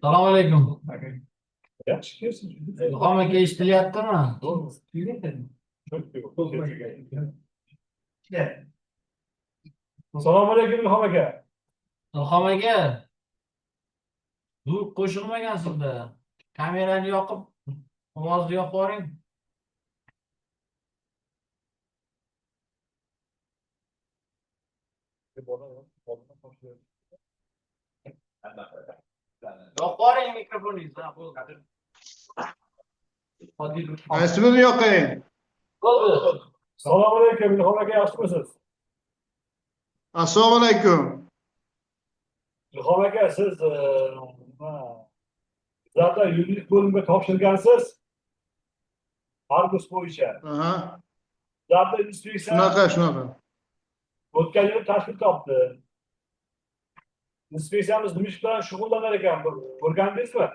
Assalomu alaykum. Yaxshi kelsin. Ilhom aka, eshitilyaptimi? Assalomu alaykum, Ilhom aka. Ilhom aka. Звук qo'shilmagan sizda. Kamerani yoqib, ovozni yoqib yuboring. Yoqib yuboring mikrofoningizni. Ha, bo'ldi. Qaysi birini yoqing? Bo'ldi. Assalomu alaykum, Ilhom aka, yaxshimisiz? Assalomu alaykum. Ilhom aka, siz nima, bizlarda yuridik bo'limga topshirgansiz. Argus bo'yicha. Aha. Bizlarda inspeksiya Shunaqa, shunaqa. O'tgan yili tashkil topdi. Inspeksiyamiz nima ish bilan shug'ullanar ekan, ko'rgandingizmi?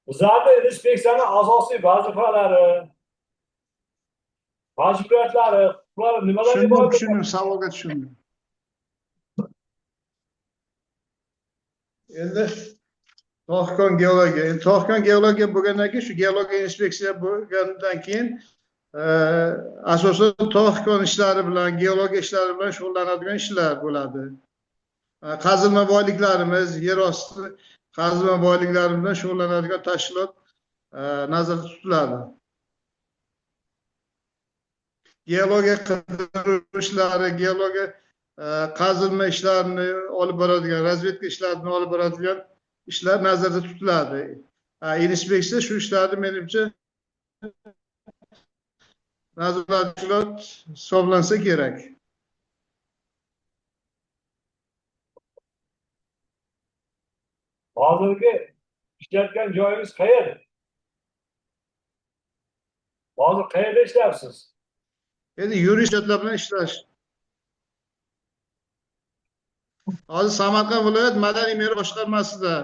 Bizlarda inspeksiyani asosiy vazifalari, majburiyatlari, huquqlari nimalarga Tushundim, iborat? Tushundim, savolga tushundim. Endi tog'-kon geologiya, endi tog'-kon geologiya bo'lgandan keyin, shu geologiya inspeksiya bo'lgandan keyin asosan tog'-kon ishlari bilan, geologiya ishlari bilan shug'ullanadigan ishlar bo'ladi. Qazilma boyliklarimiz, yer osti qazilma boyliklari bilan shug'ullanadigan tashkilot nazarda tutiladi. Geologiya qidiruv ishlari, geologiya qazilma ishlarini olib boradigan, razvedka ishlarini olib boradigan ishlar nazarda tutiladi. Inspeksiya shu ishlarni menimcha nazarda hisoblansa kerak. Hozirgi ishlayotgan joyingiz qayerda? Hozir qayerda ishlayapsiz? Endi yuristlar bilan ishlash. Hozir Samarqand viloyat madaniy meros boshqarmasida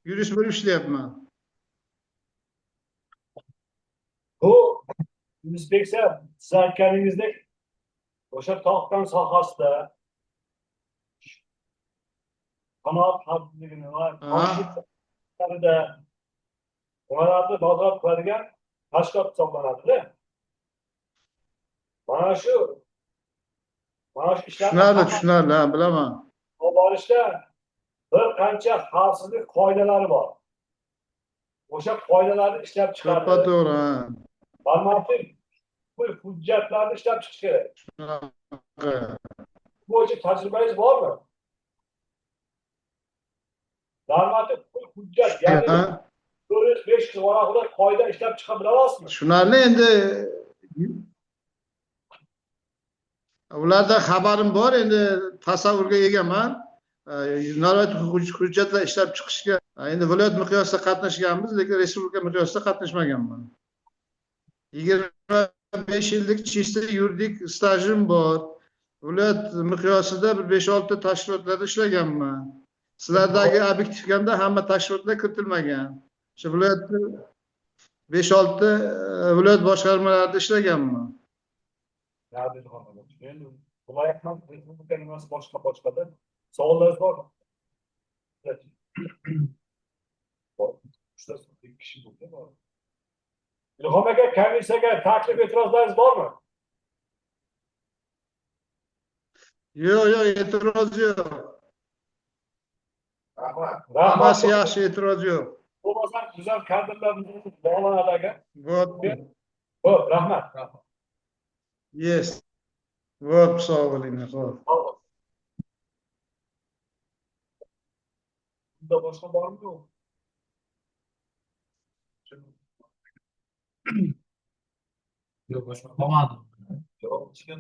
yurist bo'lib ishlayapman. Bu inspeksiya siz aytganingizdek o'sha tog'-kon sohasida sanoat xavfsizligini va nimalarni nazorat qiladigan tashkilot hisoblanadi-da. Mana shu ishlarni Tushunarli, tushunarli, ha, bilaman. Olib borishda bir qancha xavfsizlik qoidalari bor. O'sha qoidalarni ishlab chiqardi. To'ppa-to'g'ri, ha. Normativ hujjatlarni ishlab chiqish kerak. Shunaqa. Bu bo'yicha tajribangiz bormi? Normativ hujjat, ya'ni 400-500 varaqli qoida ishlab chiqa bila olasizmi? Tushunarli, endi ularda xabarim bor, endi tasavvurga egaman. Normativ hujjatlar ishlab chiqishga endi viloyat miqyosida qatnashganmiz, lekin respublika miqyosida qatnashmaganman. 25 yillik чисто yuridik stajim bor. Viloyat miqyosida bir 5-6 tashkilotlarda ishlaganman. Sizlardagi obyektivganda hamma tashkilotlar kiritilmagan. Shu viloyatda 5-6 viloyat boshqarmalarida ishlaganman. Endi viloyat ham respublika nimasi boshqa boshqada. Savollaringiz bormi? Bor. Uchta ikki kishi bo'ldi, bor. Ilhom aka, komissiyaga taklif e'tirozlaringiz bormi? Yo'q, yo'q, e'tiroz yo'q. Rahmat. Hammasi yaxshi, e'tiroz yo'q. Bo'lmasa bizam kadrlar bog'lanadi aka. Bo'pti. Xo'p, rahmat. Yes. Bo'pti, sog' bo'linglar, xo'p. Bunda boshqa bormi yo'q? Yo'q, boshqa qolmadi. Yo'q, hech kim.